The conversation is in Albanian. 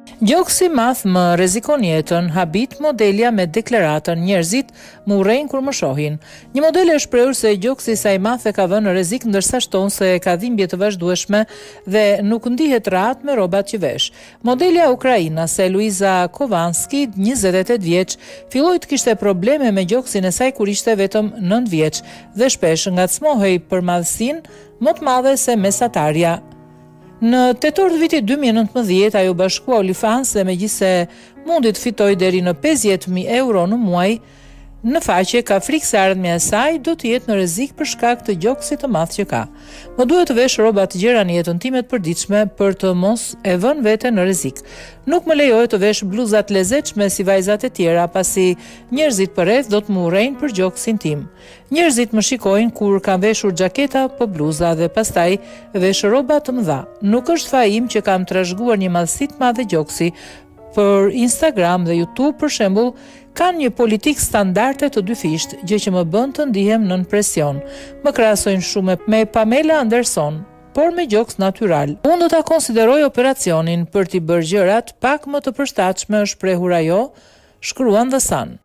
Gjoksi i madh më rrezikon jetën, habit modelja me deklaratën Njerëzit më urrejnë kur më shohin. Një modele është shprehur se gjoksi i saj i madh e ka vënë në rrezik ndërsa shton se ka dhimbje të vazhdueshme dhe nuk ndihet rehat me rrobat që vesh. Modelja ukrainase Luiza Kovanski, 28 vjeç, filloi të kishte probleme me gjoksin e saj kur ishte vetëm 9 vjeç dhe shpesh ngacmohej për madhësinë më të madhe se mesatarja. Në tetor të vitit 2019 ajo iu bashkua OnlyFans dhe megjithëse mundi të fitojë deri në 50.000 euro në muaj, në faqe ka frikë se ardhmja e saj do të jetë në rrezik për shkak të gjoksit të madh që ka. Më duhet të vesh rroba të gjera në jetën time të përditshme për të mos e vënë veten në rrezik. Nuk më lejohet të vesh bluza të lezetshme si vajzat e tjera, pasi njerëzit përreth do të më urrejnë për gjoksin tim. Njerëzit më shikojnë kur kam veshur xhaketa apo bluza dhe pastaj vesh rroba të mëdha. Nuk është faji im që kam trashëguar një madhësi të madhe gjoksi, por Instagram dhe YouTube për shembull kanë një politikë standarde të dyfishtë, gjë që më bën të ndihem nën presion. Më krahasojnë shumë me Pamela Anderson, por me gjoks natyral. Unë do ta konsideroj operacionin për t'i bërë gjërat pak më të përshtatshme është shprehur ajo, shkruan The Sun.